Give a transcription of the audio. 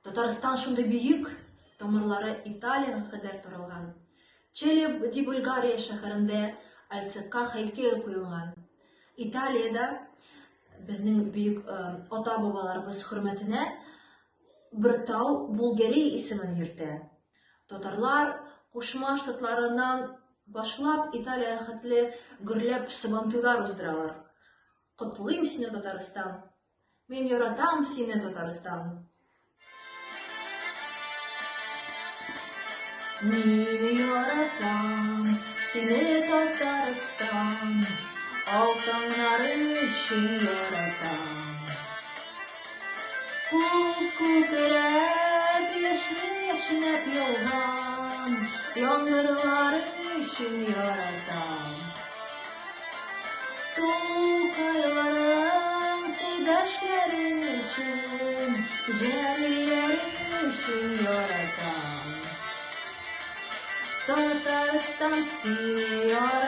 Татарстан шундый бөек, тамырлары Италиягә кадәр таралган. Челеб ди Булгария шәһәрендә Альцекка һәйкәл куелган. Италиядә безнең бөек ата-бабаларыбыз хөрмәтенә бер тау Булгари исемен йөртә. Татарлар Кушма Штатларыннан башлап Италиягә хәтле гөрләп Сабантуйлар уздыралар. Котлыйм сине, Татарстан! Мин яратам сине, Татарстан! Мин яратам сине, Татарстан, Алтыннарың өчен яратам. Күк күкрәп, яшен яшьнәп яуган Яңгырларың өчен яратам. Тукайларың, Сәйдәшләрең өчен, Җәлилләрең өчен яратам. Татарстан, сине яратам.